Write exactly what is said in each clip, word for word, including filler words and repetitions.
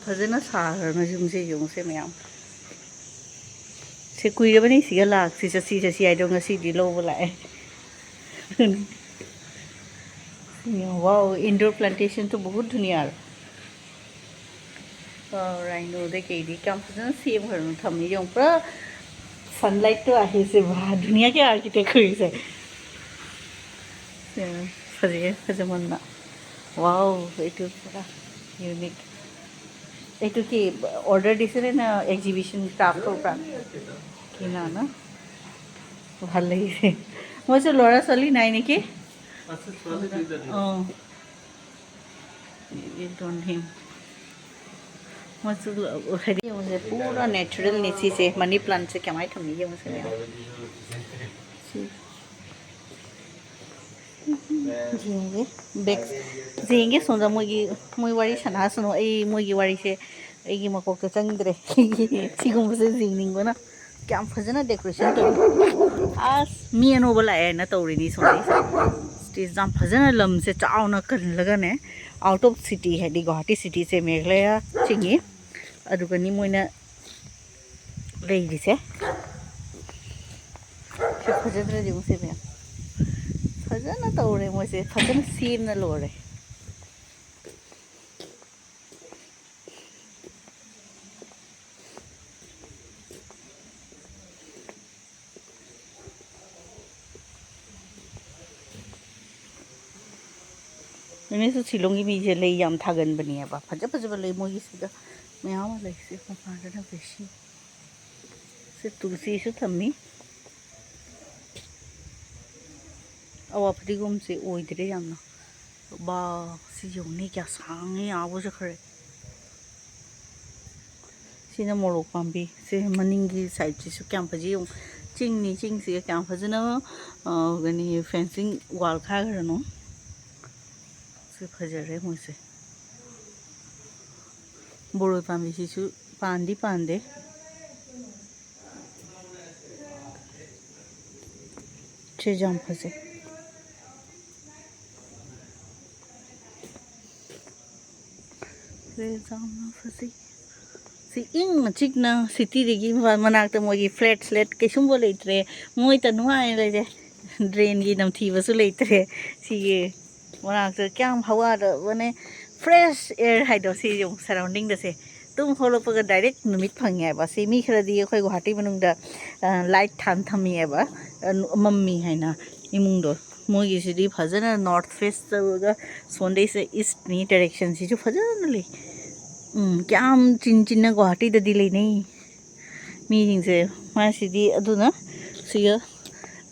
ꯐꯖꯅ ꯁꯥꯈ꯭ꯔꯕꯅꯤ ꯌꯨꯝꯁꯦ, ꯌꯦꯡꯉꯨꯁꯦ ꯃꯌꯥꯝ꯫ ꯁꯦ ꯀꯨꯏꯔꯕꯅꯤ ꯁꯤꯒ ꯂꯥꯛꯁꯤ, ꯆꯠꯁꯤ ꯆꯠꯁꯤ ꯍꯥꯏꯗꯣ, ꯉꯁꯤꯗꯤ ꯂꯧꯕ ꯂꯥꯛꯑꯦ꯫ ꯋꯥꯎ, indoor plantation ꯇꯨ ꯕꯍꯨꯠ ꯙꯨꯅꯤꯌꯥ꯫ ꯔꯥꯏꯅꯣꯗꯩ ꯀꯩꯗꯤ ꯀꯌꯥꯝ ꯐꯖꯅ ꯁꯦꯝꯈ꯭ꯔꯅꯣ ꯊꯝꯃꯤ ꯌꯦꯡꯉꯨ꯫ ꯄꯨꯔꯥ sunlight ꯇꯣ ꯑꯍꯦꯁꯦ ꯋꯥ, ꯙꯨꯅꯤꯌꯥ ꯀꯌꯥ ꯑꯥꯔꯀꯤꯇꯦꯛ ꯈꯨꯏꯁꯦ꯫ ꯐꯖꯩꯌꯦ, ꯐꯖꯃꯟꯕ꯫ ꯋꯥꯎ, ꯑꯩꯗꯨ ꯄꯨꯔꯥ unique꯫ এইটো কি অৰ্ডাৰ দিছিলে না এক্সিবিশ্যন ক্ৰাফ্টৰ পৰা? কি না না? ভাল লাগিছে। মই কৈছোঁ ল'ৰা ছোৱালী নাই নেকি? আছে, ছোৱালী দুইজনী। অ। ꯌꯦꯡꯉꯨꯁꯦ, ꯄꯨꯔꯥ natural ꯅꯦ ꯁꯤꯁꯦ꯫ ꯃꯅꯤ ꯄ꯭ꯂꯥꯟꯠꯁꯦ ꯀꯃꯥꯏꯅ ꯊꯝꯃꯤ ꯌꯦꯡꯉꯨꯁꯦ ꯃꯌꯥꯝ꯫ ꯁꯤ꯫ ꯌꯦꯡꯒꯦ꯫ ꯕꯦꯛ ꯌꯦꯡꯒꯦ ꯁꯣꯝꯗ ꯃꯣꯏꯒꯤ, ꯃꯣꯏ ꯋꯥꯔꯤ ꯁꯥꯟꯅꯁꯅꯨ꯫ ꯑꯩ ꯃꯣꯏꯒꯤ ꯋꯥꯔꯤꯁꯦ ꯑꯩꯒꯤ ꯃꯀꯣꯛꯇ ꯆꯪꯗ꯭ꯔꯦ꯫ ꯁꯤꯒꯨꯝꯕꯁꯦ ꯌꯦꯡꯅꯤꯡꯕꯅ꯫ ꯀꯌꯥꯝ ꯐꯖꯅ decoration ꯇꯧꯔꯤ꯫ ꯑꯁ, ꯃꯤ ꯑꯅꯧꯕ ꯂꯥꯛꯑꯦꯅ ꯇꯧꯔꯤꯅꯤ ꯁꯣꯝꯗ꯫ Stage ꯌꯥꯝ ꯐꯖꯅ ꯂꯝꯁꯦ ꯆꯥꯎꯅ ꯀꯜꯂꯒꯅꯦ꯫ Out of city ꯍꯥꯏꯗꯤ ꯒꯨꯋꯥꯍꯥꯇꯤ cityꯁꯦ ꯃꯦꯘꯥꯂꯌꯥ ꯆꯤꯡꯉꯤ꯫ ꯑꯗꯨꯒꯅꯤ ꯃꯣꯏꯅ ꯂꯩꯔꯤꯁꯦ꯫ ꯁꯤ ꯐꯖꯗ꯭ꯔꯗꯤ ꯌꯦꯡꯉꯨꯁꯦ ꯃꯌꯥꯝ꯫ ꯐꯖꯅ ꯇꯧꯔꯦ ꯃꯣꯏꯁꯦ, ꯐꯖꯅ ꯁꯦꯝꯅ ꯂꯣꯏꯔꯦ꯫ ꯅꯦꯅꯦꯁꯨ ꯁꯤꯂꯣꯡꯒꯤ ꯃꯤꯁꯦ ꯂꯩ ꯌꯥꯝ ꯊꯥꯒꯟꯕꯅꯦꯕ꯫ ꯐꯖ ꯐꯖꯕ ꯂꯩ ꯃꯣꯏꯒꯤꯁꯤꯗ ꯃꯌꯥꯝ ꯑꯃ ꯂꯩ꯫ ꯁꯤ ꯃꯄꯥꯟꯗꯅ ꯕꯦꯁꯤ꯫ ꯁꯤ ꯇꯨꯜꯁꯤꯁꯨ ꯊꯝꯃꯤ꯫ ꯑꯋꯥ ꯐꯗꯤꯒꯣꯝꯁꯦ ꯑꯣꯏꯗ꯭ꯔꯦ ꯌꯥꯝꯅ꯫ ꯕꯥ, ꯁꯤ ꯌꯦꯡꯉꯨꯅꯦ, ꯀꯌꯥ ꯁꯥꯡꯉꯦ, ꯑꯥ ꯐꯥꯎ ꯆꯠꯈ꯭ꯔꯦ꯫ ꯁꯤꯅ ꯃꯣꯔꯣꯛ ꯄꯥꯝꯕꯤ꯫ ꯁꯤ ꯃꯅꯤꯡꯒꯤ sideꯁꯤꯁꯨ ꯀꯌꯥꯝ ꯐꯖꯩ ꯌꯦꯡꯉꯨ꯫ ꯆꯤꯡꯅꯤ, ꯆꯤꯡꯁꯤꯒ ꯀꯌꯥꯝ ꯐꯖꯅ, ꯑ, ꯀꯩꯅꯤ, fencing wall ꯈꯥꯏꯈ꯭ꯔꯅꯣ꯫ ꯁꯤ ꯐꯖꯔꯦ ꯃꯣꯏꯁꯦ꯫ ꯕꯣꯔꯣꯏ ꯄꯥꯝꯕꯤꯁꯤꯁꯨ ꯄꯥꯟꯗꯤ ꯄꯥꯟꯗꯦ꯫ ꯁꯤꯁꯨ ꯌꯥꯝ ꯐꯖꯩ꯫ ꯌꯥꯝꯅ ꯐꯖꯩ꯫ ꯁꯤ ꯏꯪꯅ ꯆꯤꯛꯅ ꯁꯤꯇꯤꯗꯒꯤ ꯏꯝꯐꯥꯜ ꯃꯅꯥꯛꯇ ꯃꯣꯏꯒꯤ ꯐ꯭ꯂꯦꯠ ꯁ꯭ꯂꯦꯠ ꯀꯩꯁꯨꯝꯕ ꯂꯩꯇ꯭ꯔꯦ꯫ ꯃꯣꯏꯇ ꯅꯨꯡꯉꯥꯏꯅ ꯂꯩꯔꯦ꯫ ꯗ꯭ꯔꯦꯟꯒꯤ ꯅꯝꯊꯤꯕꯁꯨ ꯂꯩꯇ꯭ꯔꯦ꯫ ꯁꯤꯒꯤ ꯃꯅꯥꯛꯇ ꯀꯌꯥꯝ ꯍꯋꯥꯗꯕꯅꯦ, ꯐ꯭ꯔꯦꯁ ꯑꯦꯌꯔ ꯍꯥꯏꯗꯣ ꯁꯤ ꯌꯦꯡꯉꯨ ꯁꯔꯥꯎꯟꯗꯤꯡꯗꯁꯦ꯫ ꯇꯨꯝ ꯍꯧꯒꯠꯂꯛꯄꯒ ꯗꯥꯏꯔꯦꯛ ꯅꯨꯃꯤꯠ ꯐꯪꯉꯦ ꯍꯥꯏꯕ꯫ ꯁꯤ ꯃꯤ ꯈꯔꯗꯤ ꯑꯩꯈꯣꯏ ꯒꯨꯋꯥꯍꯥꯇꯤ ꯃꯅꯨꯡꯗ, ꯑ, ꯂꯥꯏꯠ ꯊꯥꯟ ꯊꯝꯃꯤꯑꯕ, ꯑ, ꯃꯝꯃꯤ ꯍꯥꯏꯅ ꯏꯃꯨꯡꯗꯣ꯫ ꯃꯣꯏꯒꯤꯁꯤꯗꯤ ꯐꯖꯅ ꯅꯣꯔꯠ ꯐꯦꯁ ꯇꯧꯔꯒ ꯁꯣꯟꯗꯩꯁꯦ ꯏꯁ꯭ꯠꯅꯤ, ꯗꯥꯏꯔꯦꯛꯁꯟꯁꯤꯁꯨ ꯐꯖꯅ ꯂꯩ꯫ ꯎꯝ, ꯀꯌꯥꯝ ꯆꯤꯟ ꯆꯤꯟꯅ ꯒꯨꯋꯥꯍꯥꯇꯤꯗꯗꯤ ꯂꯩꯅꯩ ꯃꯤꯁꯤꯡꯁꯦ꯫ ꯃꯥꯁꯤꯗꯤ ꯑꯗꯨꯅ ꯁꯤꯒ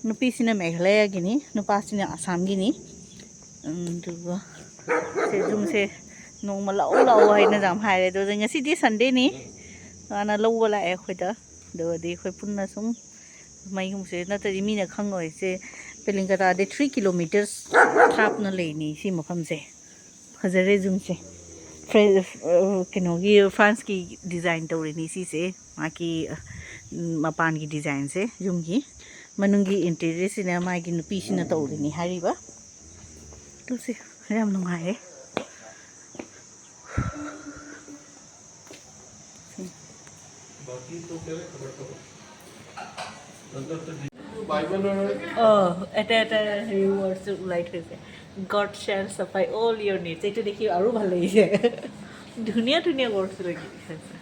ꯅꯨꯄꯤꯁꯤꯅ ꯃꯦꯘꯥꯂꯌꯥꯒꯤꯅꯤ, ꯅꯨꯄꯥꯁꯤꯅ ꯑꯁꯥꯝꯒꯤꯅꯤ꯫ ꯎꯝ, ꯑꯗꯨꯒ ꯁꯦ ꯌꯨꯝꯁꯦ ꯅꯣꯡꯃ ꯂꯥꯛꯑꯣ ꯂꯥꯛꯑꯣ ꯍꯥꯏꯅ ꯌꯥꯝ ꯍꯥꯏꯔꯦ꯫ ꯑꯗꯨꯗ ꯉꯁꯤꯗꯤ ꯁꯟꯗꯦꯅꯤ, ꯃꯥꯅ ꯂꯧꯕ ꯂꯥꯛꯑꯦ ꯑꯩꯈꯣꯏꯗ꯫ ꯑꯗꯨꯒꯗꯤ ꯑꯩꯈꯣꯏ ꯄꯨꯟꯅ ꯁꯨꯝ ꯃꯌꯨꯝꯁꯦ ꯅꯠꯇ꯭ꯔꯗꯤ ꯃꯤꯅ ꯈꯪꯉꯣꯏ꯫ ꯁꯦ ꯄꯦꯂꯤꯡꯀꯇꯥꯗꯤ three kilometres ꯊꯥꯞꯅ ꯂꯩꯅꯤ ꯁꯤ ꯃꯐꯝꯁꯦ꯫ ꯐꯖꯔꯦ ꯌꯨꯝꯁꯦ꯫ ꯐ꯭ꯔꯦ-, ꯑ, ꯀꯩꯅꯣꯒꯤ ꯐ꯭ꯔꯥꯟꯁꯀꯤ ꯗꯤꯖꯥꯏꯟ ꯇꯧꯔꯤꯅꯤ ꯁꯤꯁꯦ꯫ ꯃꯥꯒꯤ, ꯎꯝ, ꯃꯄꯥꯟꯒꯤ ꯗꯤꯖꯥꯏꯟꯁꯦ ꯌꯨꯝꯒꯤ꯫ ꯃꯅꯨꯡꯒꯤ ꯏꯟꯇꯤꯔꯤꯌꯔꯁꯤꯅ ꯃꯥꯒꯤ ꯅꯨꯄꯤꯁꯤꯅ ꯇꯧꯔꯤꯅꯤ ꯍꯥꯏꯔꯤꯕ꯫ ꯇꯨꯁꯦ ꯌꯥꯝ ꯅꯨꯡꯉꯥꯏꯔꯦ꯫ অ, এটা এটা হেৰি ৱৰ্ডছ ওলাই থৈছে, "God shall supply all your needs।" এইটো দেখি আৰু ভাল লাগিছে। ধুনীয়া ধুনীয়া ৱৰ্ডছ লাগি থৈছে।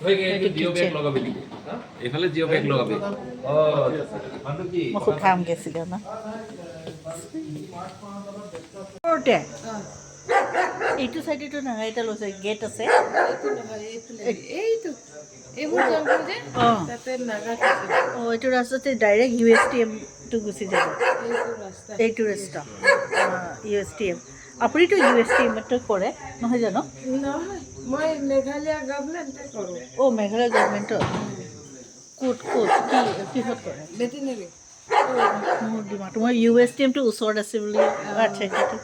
এইটো জিঅ' বেগ কিচেন। লগাবি নেকি? হা? এইফালে জিঅ' বেগ লগাবি। অ, আচ্ছা, আচ্ছা। মানুহ কি? মই খুব কাম গেছিলে ন? ওচৰতে। এইটো চাইডেতো নালাগে, এটা লৈছে, গেট আছে। এইটো নহয়, এইফালে। এইটো। এইবোৰ জংঘল যে, অ। তাতে নাগা থাকে। অ, এইটো ৰাস্তাতে ডাইৰেক্ট ইউ এছ টি এমটো গুচি যাব। এইটো ৰাস্তা। এইটো ৰাস্তা। অ, ইউ এছ টি এম। আপুনিতো ইউ এছ টি এমতে কৰে, নহয় জানো? নহয়, মই মেঘালয় গভৰ্ণমেণ্টে কৰোঁ। অ, মেঘালয় গভৰ্ণমেণ্টত। ক'ত, ক'ত? কি, কিহত কৰে? ভেটেনেৰী। অ, মোৰ ডিমাটো। মই ইউ এছ টি এমটো ওচৰত আছে বুলি। আচ্ছা, আচ্ছা, আচ্ছা।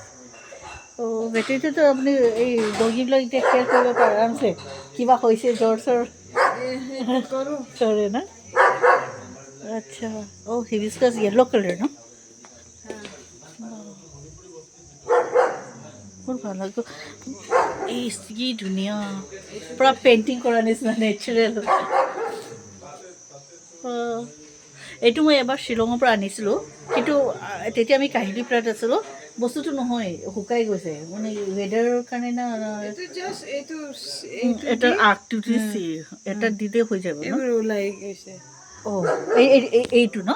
অ, ভেটেনেৰীটো আপুনি এই মুৰ্গীবিলাক এতিয়া কেয়াৰ কৰিব পাৰে আৰামছে। কিবা হৈছে জ্বৰ চৰ? এ, কৰোঁ। কৰে না? আচ্ছা। অ, হিবিস্কাছ য়েল্ল' কালাৰ ন? হা। অ। বহুত ভাল লাগে। ইচ, কি ধুনীয়া। পুৰা পেইণ্টিং কৰা নিচিনা নেচাৰেল। অ, এইটো মই এবাৰ শ্বিলঙৰ পৰা আনিছিলোঁ, কিন্তু আ, তেতিয়া আমি কাহিলী পাৰাত আছিলোঁ। বস্তুটো নহয়, শুকাই গৈছে, মানে ৱেডাৰৰ কাৰণে না, না। এইটো জাষ্ট এইটো উম, এটা আকৃতি চি-, এটা দিলে হৈ যাব ন? এইবোৰ ওলাই গৈছে। অ, এই এই- এই- এইটো ন?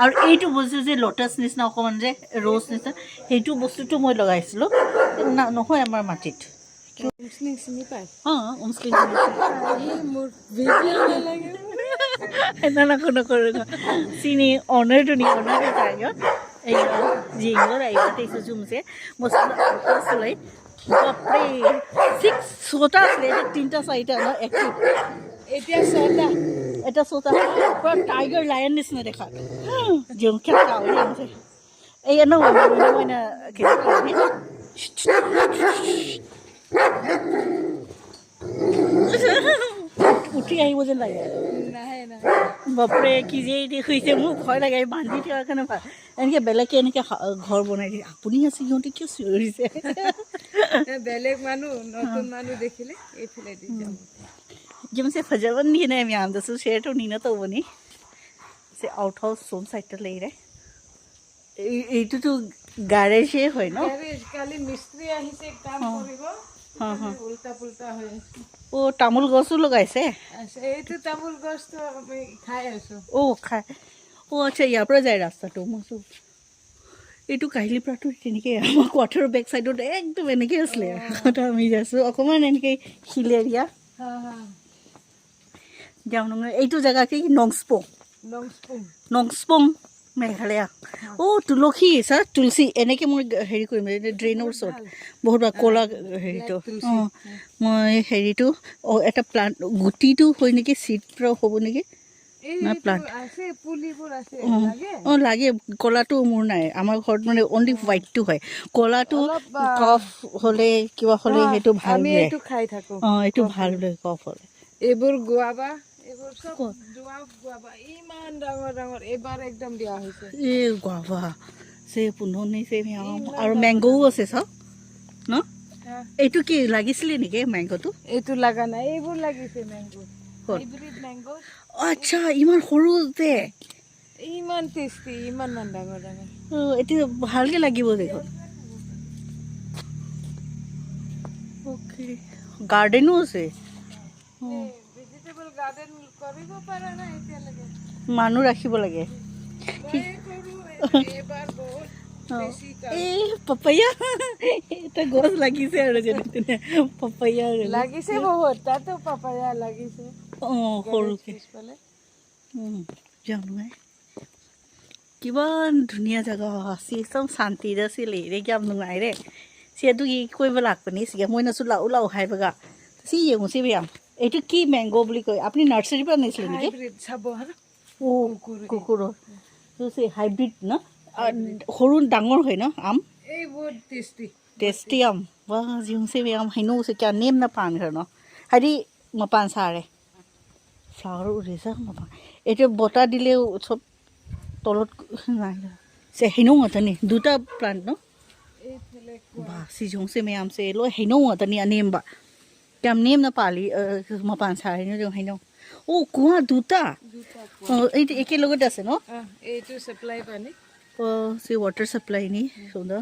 আৰু এইটো বস্তু যে লটাছ নিচিনা, অকণমান যে ৰ'জ নিচিনা, সেইটো বস্তুটো মই লগাইছিলোঁ। না, নহয় আমাৰ মাটিত। মুছলিম চিনি পায়? অ, উমছলিং। এই মোৰ ভিডিঅ' নালাগে। না, না, কোনো, কোনো, কোনো। চিনি, অনাৰটো নি, অনাৰটো চাই। এই জিংগৰ আহিব, তেইছ জুন চে। মই চালোঁ, আউটহাউচ চলাই। বাপৰে, ছিক্স ছটা আছিলে, এতিয়া তিনিটা চাৰিটা ন, এক্টিভ। এতিয়া ছটা। এটা ছটা, পুৰা টাইগাৰ লায়ন নিচিনা দেখা। জংখেত গাহৰি আছে। এই ন, মই, মই, মই না, কি কয়? উঠি আহিব যেন লাগে। নাহে নাহে। বাপৰে, কি যে এটি হৈছে, মোৰ ভয় লাগে, এই বান্ধি থকাৰ কাৰণে ভাল। এনেকে বেলেগে এনেকে হা-, ঘৰ বনাই দিয়ে। আপুনি আছে, সিহঁতে কিয় চিঞৰিছে? এ, বেলেগ মানুহ, নতুন মানুহ দেখিলে এইফালে দি যাম। Yo me sé, fallaban ni en mi ando, su cierto ni no tuvo ni. Se outhouse son site le iré. এইটোতো গাৰেজে হয় ন? গেৰেজ, কালি মিস্ত্ৰী আহিছে, কাম কৰিব। হা, হা। উল্টা পুল্টা হৈ আছে। অ, তামোল গছো লগাইছে। আছে, এইটো তামোল গছটো আমি খাই আছো। অ, খাই। অ, আচ্ছা, ইয়াৰ পৰা যায় ৰাস্তাটো। মই চো-, এইটো কাহিলী পাৰাটো তেনেকে আমাৰ কোৱাৰ্টাৰৰ বেক চাইডত একদম এনেকে আছিলে। আগতে আমি যাইছো অকমান এনেকে হিল এৰিয়া। হা, হা। যাম নহয়। এইটো জেগা কি? নংচপং। নংচপুং। নংচপং, মেঘালয়া। অ, তুলসী, চা, তুলসী। এনেকে মই গ-, হেৰি কৰিম, এই ড্ৰেইনৰ ওচৰত। বহুত ভাল, ক'লা হেৰিটো। তুলসী। অ, মই হেৰিটো, অ, এটা প্লান্ট, গুটিটো হয় নেকি, চিড পৰা হ'ব নেকি? এই না, এইটো প্লান্ট। আছে, পুলিবোৰ আছে, অ, লাগে? অ, লাগে। ক'লাটো মোৰ নাই, আমাৰ ঘৰত মানে অনলি হোৱাইটটো হয়। ক'লাটো অলপ, আ, কফ হ'লে, কিবা হ'লে অ, সেইটো ভাল আমি বোলে। এইটো খাই থাকো। অ, এইটো ভাল বোলে কফ হ'লে। এইবোৰ গুৱাবা, এইবোৰ চব ডুৱাৰ্ফ গুৱাবা, ইমান ডাঙৰ ডাঙৰ, এইবাৰ একদম বেয়া হৈছে। এই গুৱাবা, চে পুননি চে মিয়াও। আৰু মেংগোও আছে, চাওক। ন? হ্যাঁ। এইটো কি লাগিছিলে নেকি মেংগোটো? এইটো লগা নাই, এইবোৰ লাগিছে মেংগো। ক'ত? Hybrid mango. আচ্ছা, ইমান সৰু যে। ইমান টেষ্টি, ইমান ইমান ডাঙৰ ডাঙৰ। অ, এতিয়া ভালকে লাগিব দেখোন। অ'কে, গাৰ্ডেনো আছে। অ, ভেজিটেবল গাৰ্ডেন কৰিব পৰা নাই এতিয়ালৈকে। মানুহ ৰাখিব লাগে। মই কৰো এইবাৰ বহুত অ, বেছি কাম। এই পাপায়া, এটা গছ লাগিছে আৰু যেনে তেনে পাপায়া আৰু। লাগিছে বহুত, তাতো পাপায়া লাগিছে। অ, সৰুকে। পিছফালে। উম, যাম নাই। কিমান ধুনীয়া জেগা, ꯁꯤ ꯌꯥꯝ ꯁꯥꯟꯇꯤꯗ ꯁꯤ ꯂꯩꯔꯦ, ꯌꯥꯝ ꯅꯨꯡꯉꯥꯏꯔꯦ꯫ ꯁꯤ ꯑꯗꯨꯒꯤ ꯀꯣꯏꯕ ꯂꯥꯛꯄꯅꯤ꯫ ꯁꯤꯒ ꯃꯣꯏꯅꯁꯨ ꯂꯥꯛꯎ ꯂꯥꯛꯎ ꯍꯥꯏꯕꯒ꯫ ꯁꯤ ꯌꯦꯡꯉꯨ ꯁꯤ ꯃꯌꯥꯝ꯫ ꯑꯩꯗꯨ ꯀꯤ ꯃꯦꯡꯒꯣ বুলি ꯀয়, আপুনি নাৰ্চাৰীৰ পৰা আনিছিলে নেকি? হাইব্ৰিড চাব হা। অ', কুকুৰৰ। এইটো চি হাইব্ৰিড ন? আ, সৰু ডাঙৰ হয় ন আম? এই বহুত টেষ্টি। টেষ্টি আম। वा, ꯌꯦꯡꯉꯨꯁꯦ ꯃꯌꯥꯝ, ꯍꯩꯅꯧꯁꯦ ꯀꯌꯥ ꯅꯦꯝꯅ ꯄꯥꯟꯈ꯭ꯔꯅꯣ꯫ ꯍꯥꯏꯗꯤ ꯃꯄꯥꯟ ꯁꯥꯔꯦ꯫ ꯐ꯭ꯂꯥꯋꯔ ꯎꯔꯦꯁꯦ ꯃꯄꯥꯟ꯫ এইটো বতাহ দিলেও চব তলত নাই। ꯁꯦ ꯍꯩꯅꯧ ꯉꯥꯛꯇꯅꯤ, দুটা প্লান্ট ন? এইফালে ꯕꯥ, ꯁꯤ ꯌꯦꯡꯉꯨꯁꯦ ꯃꯌꯥꯝꯁꯦ ꯂꯣꯏ ꯍꯩꯅꯧ ꯉꯥꯛꯇꯅꯤ ꯑꯅꯦꯝꯕ꯫ ꯀꯌꯥꯝ ꯅꯦꯝꯅ ꯄꯥꯜꯂꯤ, ꯑ, ꯃꯄꯥꯟ ꯁꯥꯔꯤꯅꯣ ꯌꯦꯡꯉꯨ ꯍꯩꯅꯧ꯫ ꯑꯣ, কুঁৱা দুটা? দুটা ꯑꯣ, এইটো একেলগতে আছে ন? আহ, এইটো ছাপ্লাই পানী। ꯑꯣ, ꯁꯤ ꯋꯥꯇꯔ ꯁꯄ꯭ꯂꯥꯏꯅꯤ ꯁꯣꯝꯗ꯫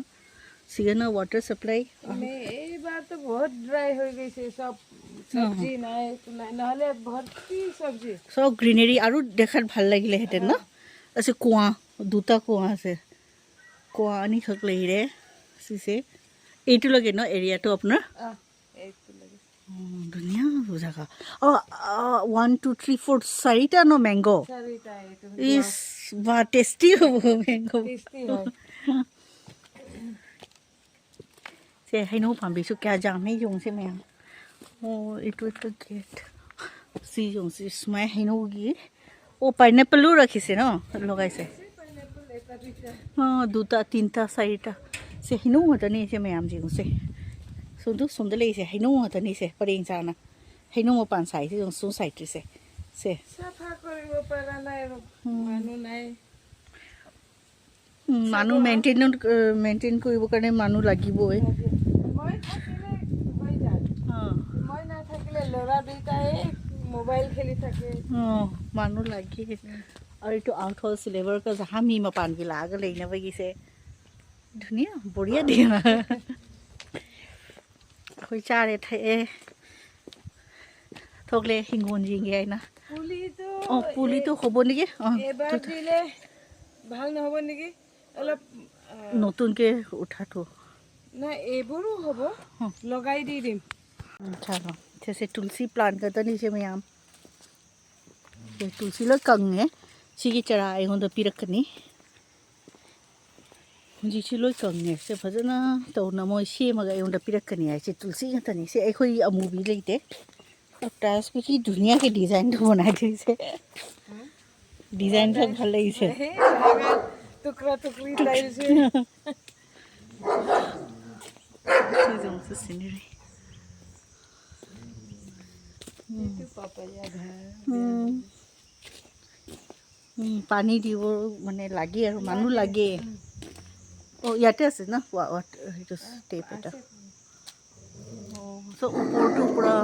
ꯁꯤꯒꯅ ꯋꯥꯇꯔ ꯁꯄ꯭ꯂꯥꯏ꯫ মানে এইবাৰ তো বহুত ড্ৰাই হৈ গৈছে, সব চব্জি নাই, একো নাই, নহ'লে ভৰ্তি চব্জি। চব গ্ৰিনাৰী আৰু দেখাত ভাল লাগিলেহেঁতেন ন? আছে কুঁৱা দুটা কুঁৱা আছে। কুঁৱা আনি খাক লাগিলে। চিচে এইটো লাগে ন এৰিয়াটো আপোনাৰ? আহ, এইটো লাগে। অ, ধুনীয়া জেগা। অ, ওৱান টু থ্ৰী ফ'ৰ চাৰিটা ন মেংগ'? চাৰিটা এইটো। ইছ, বা টেষ্টি হ'ব মেংগ'। টেষ্টি হয়। ꯁꯦ ꯍꯩꯅꯧ ꯄꯥꯝꯕꯤꯁꯨ ꯀꯌꯥ ꯌꯥꯝꯃꯦ ꯌꯦꯡꯉꯨꯁꯦ ꯃꯌꯥꯝ꯫ ꯑꯣ, এইটো এইটো গꯦꯠ꯫ ꯁꯤ ꯌꯦꯡꯉꯨꯁꯤ ꯁꯨꯃꯥꯏꯅ ꯍꯩꯅꯧꯒꯤ꯫ ꯑꯣ, ꯄꯥꯏꯅꯦꯄꯜ ꯂꯣ ꯔꯈꯤꯁꯦ ꯅꯣ? ꯂꯣ ꯒꯥꯏꯁꯦ꯫ ꯑꯣ, দুটা, তিনিটা, চাৰিটা꯫ ꯁꯦ ꯍꯩꯅꯧ ꯉꯥꯛꯇꯅꯦ ꯁꯦ ꯃꯌꯥꯝ ꯌꯦꯡꯉꯨꯁꯦ꯫ ꯁꯣꯝꯗ, ꯁꯣꯝꯗ ꯂꯩꯁꯦ ꯍꯩꯅꯧ ꯉꯥꯛꯇꯅꯦ ꯁꯦ ꯄꯔꯦꯡ ꯁꯥꯅ꯫ ꯍꯩꯅꯧ ꯃꯄꯥꯟ ꯁꯥꯏꯁꯦ ꯌꯦꯡꯉꯨ ꯁꯣꯝ ꯁꯥꯏꯠꯁꯦ꯫ ꯁꯦ꯫ চাফা কৰিব পৰা নাই আৰু মানুহ নাই। উম, মানুহ মেইনটেইন, মেইনটেইন কৰিবৰ কাৰণে মানুহ লাগিবই। থাকিলে হৈ যায়। মই নাথাকিলে ল'ৰা দুইটাই মোবাইল খেলি থাকে। মানুহ লাগে। আৰু এইটো আউট হাউচ লেবাৰ কা জাহা ꯃꯤ ꯃꯄꯥꯟꯒꯤ ꯂꯥꯛꯑꯒ ꯂꯩꯅꯕꯒꯤꯁꯦ꯫ ꯙꯨꯅꯤꯌꯥ, ꯕꯣꯔꯤꯌꯥ ꯗꯤꯌꯥ꯫ ꯑꯩꯈꯣꯏ ꯆꯥꯔꯦ, ꯊꯛꯑꯦ, ꯊꯣꯛꯂꯦ, ꯍꯤꯡꯒꯣꯜ ꯌꯦꯡꯒꯦ ꯍꯥꯏꯅ꯫ পুলিটো ꯑꯣ, পুলিটো এ-, হ'ব নেকি? অ, এইবাৰ তো-, দিলে ভাল নহ'ব নেকি? অলপ, আহ, নতুনকে উঠাটো। নাই, এইবোৰো হ'ব। হুম। লগাই দি দিম। ꯎꯝ, ꯆꯥꯔꯣ꯫ ꯁꯤꯁꯦ ꯇꯨꯜꯁꯤ ꯄ꯭ꯂꯥꯟ ꯈꯛꯇꯅꯤ ꯁꯤ ꯃꯌꯥꯝ꯫ ꯁꯦ ꯇꯨꯜꯁꯤ ꯂꯣꯏ ꯀꯪꯉꯦ꯫ ꯁꯤꯒꯤ ꯆꯔꯥ ꯑꯩꯉꯣꯟꯗ ꯄꯤꯔꯛꯀꯅꯤ꯫ ꯍꯧꯖꯤꯛꯁꯤ ꯂꯣꯏ ꯀꯪꯉꯦ꯫ ꯁꯦ ꯐꯖꯅ ꯇꯧꯅ ꯃꯣꯏ ꯁꯦꯝꯃꯒ ꯑꯩꯉꯣꯟꯗ ꯄꯤꯔꯛꯀꯅꯤ ꯍꯥꯏꯁꯦ ꯇꯨꯜꯁꯤ ꯉꯥꯛꯇꯅꯤ꯫ ꯁꯦ ꯑꯩꯈꯣꯏꯒꯤ ꯑꯃꯨꯕꯤ ꯂꯩꯇꯦ꯫ ꯇꯥꯏꯜꯁ ꯄꯤꯁꯤ ꯙꯨꯅꯤꯌꯥ ꯀꯤ ꯗꯤꯖꯥꯏꯟ ꯊꯣꯛꯅ ꯍꯥꯏꯗꯣꯏꯁꯦ꯫ ꯗꯤꯖꯥꯏꯟ ꯈꯔ ꯈꯜꯂꯛꯏꯁꯦ꯫ ꯍꯦ, ꯇꯨꯀ꯭ꯔꯥ ꯇꯨꯀ꯭ꯔꯤ ꯇꯥꯏꯜꯁ꯫ ꯁꯤꯁꯦ ꯑꯃꯨꯛꯁꯨ ꯁꯤꯅꯔꯤ꯫ এইটো পাপায়া ঘৰ। উম। উম, পানী দিব মানে লাগে আৰু মানুহ লাগে। উম। অ, ইয়াতে আছে ন? ৱা-, ৱাট-, সেইটো ষ্টেপ এটা। আছে। অ, চ' ওপৰটো পুৰা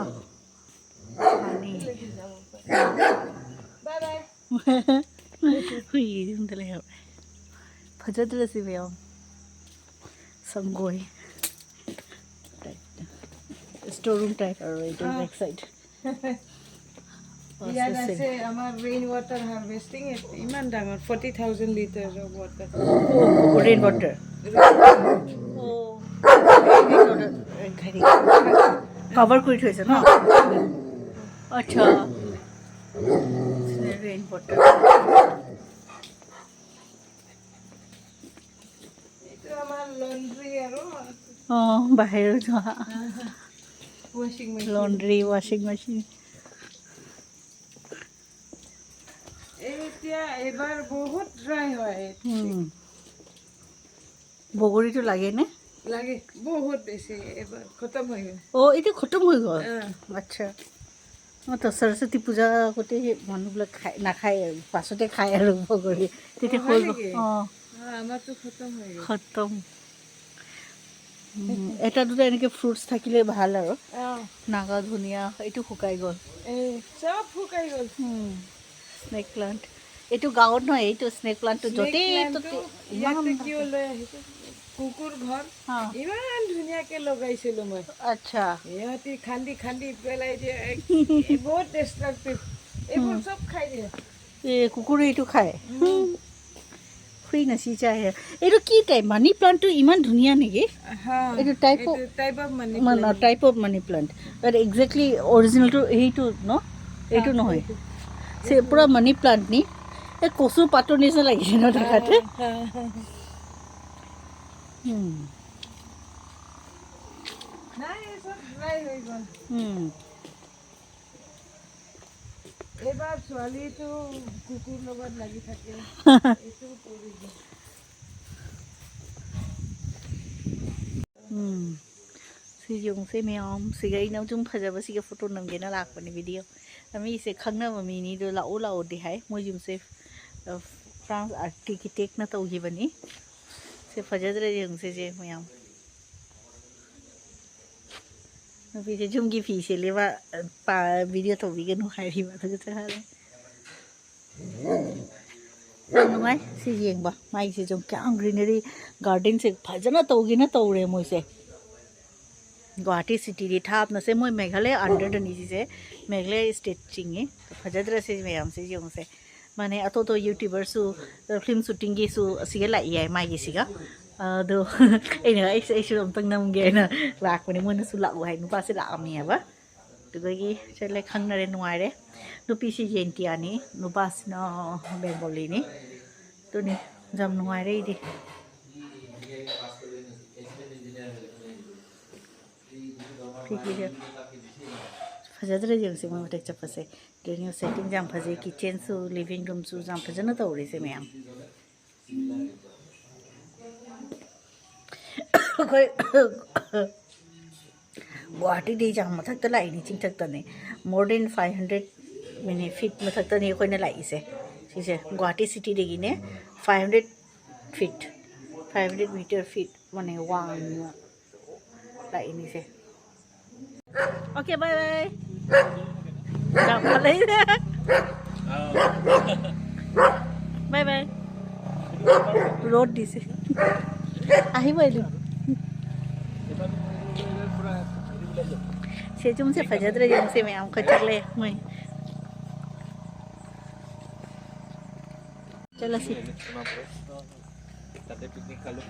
পানী। Bye bye. হুই, হুই, হুই। ꯐꯖꯗ꯭ꯔꯁꯤ ꯃꯌꯥꯝ꯫ ꯁꯪꯒꯣꯏ꯫ ꯁ꯭ꯇꯣꯔ ꯔꯨꯝ ꯇꯥꯏꯞ আৰু এইটো ꯑ। Back side. ইয়াত আছে আমাৰ ৰেইন ৱাটাৰ হাৰ্ভেষ্টিং, ইমান ডাঙৰ, forty thousand litre of water. Rain water. Rain water. অ। হেৰি, কভাৰ কৰি থৈছে ন? আচ্ছা। Rain water. এইটো আমাৰ লণ্ড্ৰী আৰু অ, বাহিৰত যোৱা। ৱাশ্বিং মেচিন। লণ্ড্ৰী, ৱাশ্বিং মেচিন। এই এতিয়া এইবাৰ বহুত ড্ৰাই হয়। উম। বগৰীটো লাগে নে? লাগে, বহুত বেছি। এইবাৰ খতম হৈ গ'ল। অ, এইটো খতম হৈ গ'ল? অ। আচ্ছা। অ, তো সৰস্বতী পূজা আগতে সেই মানুহবিলাক খাই, নাখায় আৰু, পাছতে খায় আৰু বগৰী। তেতিয়া অ, হয় হৈ গ'ল। নেকি? অ। অ, আমাৰতো খতম হৈ গ'ল। খতম। উম, এটা দুটা এনেকে ফ্ৰুটছ থাকিলে ভাল আৰু। অ', নাগা ধনিয়া, এইটো শুকাই গ'ল। এই চব শুকাই গ'ল। Snake plant. এইটো গাঁৱত নহয়, এইটো স্নেক প্লাণ্টটো য'তেই প্লাণ্টটো ত'তেই ইয়াতে ইমান কিয় লৈ আহিছে? কুকুৰ ঘৰ হা। ইমান ধুনীয়াকে লগাইছিলো মই। আচ্ছা। সিহঁতি খান্দি খান্দি পেলাই দিয়ে। এক- এই বহুত ডিষ্ট্ৰাকটিভ। এইবোৰ চব খাই দিয়ে। এই কুকুৰে এইটো খায়। শুই নাচি যায়। এইটো কি টাইপ? মানি প্লাণ্টটো ইমান ধুনীয়া নেকি? হা, এইটো type of type of money মানে type of money plant. But exactly অৰিজিনেলটো সেইটো ন? এইটো নহয়। চে পুৰা মানি প্লাণ্ট নি? এই কচু পাতৰ নিচিনা লাগিছে ন দেখাতে? হুম, নাই, এই চব ড্ৰাই হৈ গ'ল। হুম। এইবাৰ ছোৱালীটো কুকুৰ লগত লাগি থাকে। এইটো কৰি দিয়ে। ꯎꯝ꯫ ꯁꯤ ꯌꯦꯡꯉꯨꯁꯦ ꯃꯌꯥꯝ, ꯁꯤꯒ ꯑꯩꯅ ꯁꯨꯝ ꯐꯖꯕꯁꯤꯒ ꯐꯣꯇꯣ ꯅꯝꯒꯦꯅ ꯂꯥꯛꯄꯅꯦ ꯚꯤꯗꯤꯑꯣ꯫ ꯃꯤꯁꯦ ꯈꯪꯅꯕ ꯃꯤꯅꯤꯗꯣ ꯂꯥꯛꯑꯣ ꯂꯥꯛꯑꯣꯗꯤ ꯍꯥꯏ꯫ ꯃꯣꯏ ꯌꯨꯝꯁꯦ, ꯑ, ꯐ꯭ꯔꯥꯟꯁ ꯑꯥꯔꯀꯤꯇꯦꯛꯅ ꯇꯧꯈꯤꯕꯅꯤ꯫ ꯁꯦ ꯐꯖꯗ꯭ꯔꯥ ꯌꯦꯡꯉꯨꯁꯦ ꯁꯦ ꯃꯌꯥꯝ꯫ ꯅꯨꯄꯤꯁꯦ ꯌꯨꯝꯒꯤ ꯐꯤ ꯁꯦꯠꯂꯦꯕ, ꯄꯥ-, ꯚꯤꯗꯤꯑꯣ ꯇꯧꯕꯤꯒꯅꯨ ꯍꯥꯏꯔꯤꯕ, ꯑꯗꯨꯒ ꯆꯠꯈ꯭ꯔꯦ꯫ ꯌꯥꯝ ꯅꯨꯡꯉꯥꯏ ꯁꯤ ꯌꯦꯡꯕ꯫ ꯃꯥꯏꯁꯤꯁꯨ ꯀꯌꯥꯝ ꯒ꯭ꯔꯤꯅꯔꯤ ꯒꯥꯔꯗꯦꯟꯁꯦ ꯐꯖꯅ ꯇꯧꯒꯦꯅ ꯇꯧꯔꯦ ꯃꯣꯏꯁꯦ꯫ ꯒꯨꯋꯥꯍꯥꯇꯤ ꯁꯤꯇꯤꯗꯤ ꯊꯥꯞꯅꯁꯦ, ꯃꯣꯏ ꯃꯦꯘꯥꯂꯌꯥ ꯑꯟꯗꯔꯗꯅꯤ ꯁꯤꯁꯦ, ꯃꯦꯘꯥꯂꯌꯥ ꯁ꯭ꯇꯦꯠ ꯆꯤꯡꯉꯤ꯫ ꯐꯖꯗ꯭ꯔꯁꯦ ꯃꯌꯥꯝꯁꯦ ꯌꯦꯡꯉꯨꯁꯦ꯫ ꯃꯥꯅꯦ, ꯑꯇꯣꯞ ꯑꯇꯣꯞꯄ ꯌꯨꯇ꯭ꯌꯨꯕꯔꯁꯨ, ꯐꯤꯂꯝ ꯁꯨꯇꯤꯡꯒꯤꯁꯨ ꯑꯁꯤꯒ ꯂꯥꯛꯏ ꯍꯥꯏ, ꯃꯥꯒꯤꯁꯤꯒ꯫ ꯑꯗꯣ ꯑꯩꯅ ꯑꯩꯁꯨ ꯑꯩꯁꯨ ꯑꯝꯇꯪ ꯅꯝꯒꯦ ꯍꯥꯏꯅ ꯂꯥꯛꯄꯅꯦ꯫ ꯃꯣꯏꯅꯁꯨ ꯂꯥꯛꯑꯣ ꯍꯥꯏ, ꯅꯨꯄꯥꯁꯦ ꯂꯥꯛꯑꯝꯃꯦꯕ꯫ ꯑꯗꯨꯗꯒꯤ ꯆꯠꯂꯦ, ꯈꯪꯅꯔꯦ, ꯅꯨꯡꯉꯥꯏꯔꯦ꯫ ꯅꯨꯄꯤꯁꯤ ꯖꯦꯟꯇꯤꯌꯥꯅꯤ, ꯅꯨꯄꯥꯁꯤꯅ ꯕꯦꯡꯒꯣꯂꯤꯅꯤ꯫ ꯑꯗꯨꯅꯤ, ꯌꯥꯝ ꯅꯨꯡꯉꯥꯏꯔꯦ ꯑꯩꯗꯤ꯫ ꯐꯤꯐꯤꯁꯦ ꯐꯖꯗ꯭ꯔꯥ ꯌꯦꯡꯁꯦ, ꯃꯣꯏ ꯃꯊꯛ ꯆꯠꯄꯁꯦ꯫ ꯗꯥꯏꯅꯤꯡ ꯁꯦꯠꯇꯤꯡꯁꯦ ꯌꯥꯝ ꯐꯖꯩ, ꯀꯤꯠꯆꯟꯁꯨ, ꯂꯤꯚꯤꯡ ꯔꯨꯝꯁꯨ ꯌꯥꯝ ꯐꯖꯅ ꯇꯧꯔꯦꯁꯦ ꯃꯌꯥꯝ꯫ ꯑꯩꯈꯣꯏ ꯒꯨꯋꯥꯍꯥꯇꯤꯗꯤ ꯌꯥꯝ ꯃꯊꯛꯇ ꯂꯥꯛꯏꯅꯤ, ꯆꯤꯡꯊꯛꯇꯅꯤ꯫ More than five hundred ꯃꯤꯅꯤ ꯐꯤꯠ ꯃꯊꯛꯇꯅꯤ ꯑꯩꯈꯣꯏꯅ ꯂꯥꯛꯏꯁꯦ꯫ ꯁꯤꯁꯦ Guwahati ꯁꯤꯇꯤꯗꯒꯤꯅꯦ, five hundred feet, five hundred meter feet ꯃꯥꯅꯦ, ꯋꯥꯡꯅ Lainise. Okay, bye bye. Jam lei. Bye bye. Road dise. Ahi bailu. Se jum se fajadre jum se me am khachak le moi. Chala si. তাতে picnic খালো।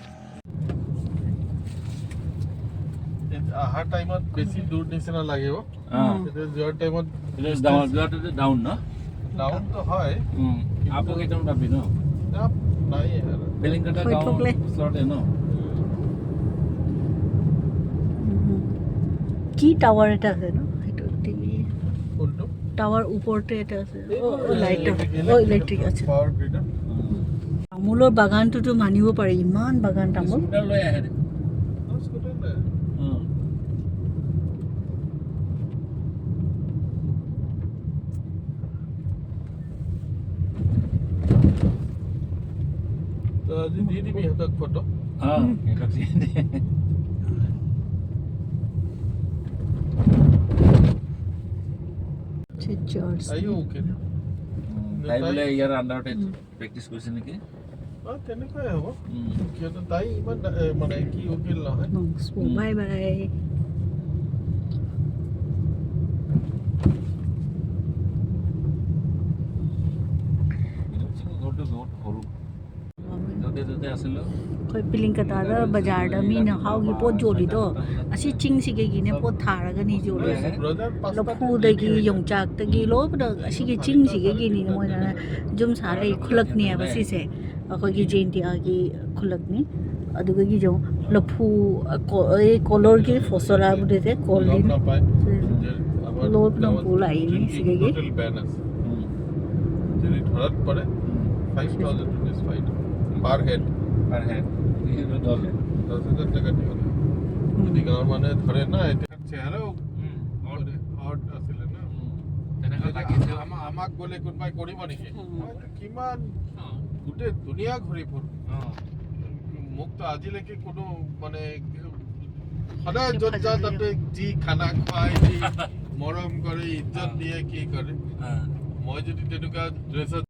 অহাৰ টাইমত বেছি দূৰ নিচিনা লাগিব। অ। উম। তেতিয়া যোৱাৰ টাইমত এতিয়া ডাউন, যোৱাটো ডাউন ন? ডাউনটো হয়। উম। কিন্তু আপ কেইটামান পাবি ন? আপ নাই আৰু। বেলিংকাটা হৈ গাঁৱৰ থকলে। ওচৰতে ন? উম। কি টাৱাৰ এটা আছে ন? সেইটো টিভি কোনটো? টাৱাৰ ওপৰতে এটা আছে। অ, অ, লাইট। অ, ইলেক্ট্ৰিক আছে। পাৱাৰ গ্ৰিডৰ। তামোলৰ বাগানটোতো মানিব পাৰি, ইমান বাগান তামোল। স্কুটাৰ লৈ আহে দেখোন। অ, স্কুটাৰ লৈ আহে। অ। তো আজি দি দিবি সিহঁতক ফটো। অ, সিহঁতক দি দে। Are you okay? উম, তাই বোলে ইয়াৰ আণ্ডাৰতে প্ৰেক্টিছ কৰিছে নেকি? অ, তেনেকুৱাই হ'ব। উম। কিয়নো তাই ইমান ডা-, এ, মানে কি উকিল নহয়। উম। Bye bye. বিনোদ সিংহ ঘৰটো বহুত সৰু। য'তে য'তে আছিলো। ꯑꯩꯈꯣꯏ ꯄꯤꯂꯤꯡꯀꯇꯥꯗ ꯕꯖꯥꯔꯗ ꯃꯤꯅ ꯍꯥꯎꯒꯤ ꯄꯣꯠ ꯌꯣꯜꯂꯤꯗꯣ, ꯑꯁꯤ ꯆꯤꯡꯁꯤꯒꯤꯅꯦ ꯄꯣꯠ ꯊꯥꯔꯒꯅꯤ ꯌꯣꯜꯂꯤꯁꯦ꯫ ꯕ꯭ꯔꯗꯔ, ꯄꯥꯁꯇꯥ ꯂꯐꯨꯗꯒꯤ, ꯀꯔꯤ ꯀꯔꯤ? ꯌꯣꯡꯆꯥꯛꯇꯒꯤ ꯂꯣꯏꯅꯃꯛ ꯑꯁꯤꯒꯤ ꯆꯤꯡꯁꯤꯒꯤꯅꯤ ꯃꯣꯏꯅ ꯌꯨꯝ ꯁꯥ ꯂꯩ꯫ ꯈꯨꯜꯂꯛꯅꯦꯕ ꯁꯤꯁꯦ, ꯑꯩꯈꯣꯏꯒꯤ ꯖꯦꯟꯇꯤꯌꯥꯒꯤ ꯈꯨꯜꯂꯛꯅꯤ꯫ ꯑꯗꯨꯗꯒꯤ ꯌꯦꯡꯉꯨ, ꯂꯐꯨ, ꯑ, ꯀꯣ-, ꯑꯦ, ꯀꯣꯂꯣꯔꯒꯤ ꯐꯣꯁꯣꯂꯥ ꯕꯨꯗꯦ ꯀꯣꯜ ꯂꯣꯝ ꯗꯤꯟ꯫ ꯅ ꯄꯥয়। ꯁꯤ ꯂꯣꯝ ꯅ ꯄꯨ ꯂꯥꯛꯏꯅꯤ ꯁꯤꯗꯒꯤ꯫ ꯇꯣꯇꯦꯜ ꯕꯦꯟ আছে। যদি ধরাত পড়ে, five thousand rupees fine. Per head. Per head. দহ হাজাৰ। দহ হাজাৰ টকা দিব লাগে। যদি গাঁৱৰ মানুহে ধৰে না, এতিয়া চেহাৰাও উম, অড। অড আছিলে না। উম, তেনেকুৱা লাগিছে। আমা-, আমাক গ'লে কোনোবাই কৰিব নেকি? উম। মইতো কিমান অ। গোটেই দুনিয়া ঘূৰি ফুৰোঁ। অ। মোকতো আজিলৈকে কোনো মানে সদায় য'ত যাওঁ তাতে যি খানা খুৱাই, যি মৰম কৰে, ইজ্জত দিয়ে, কি কৰে। মই যদি তেনেকুৱা ড্ৰেছত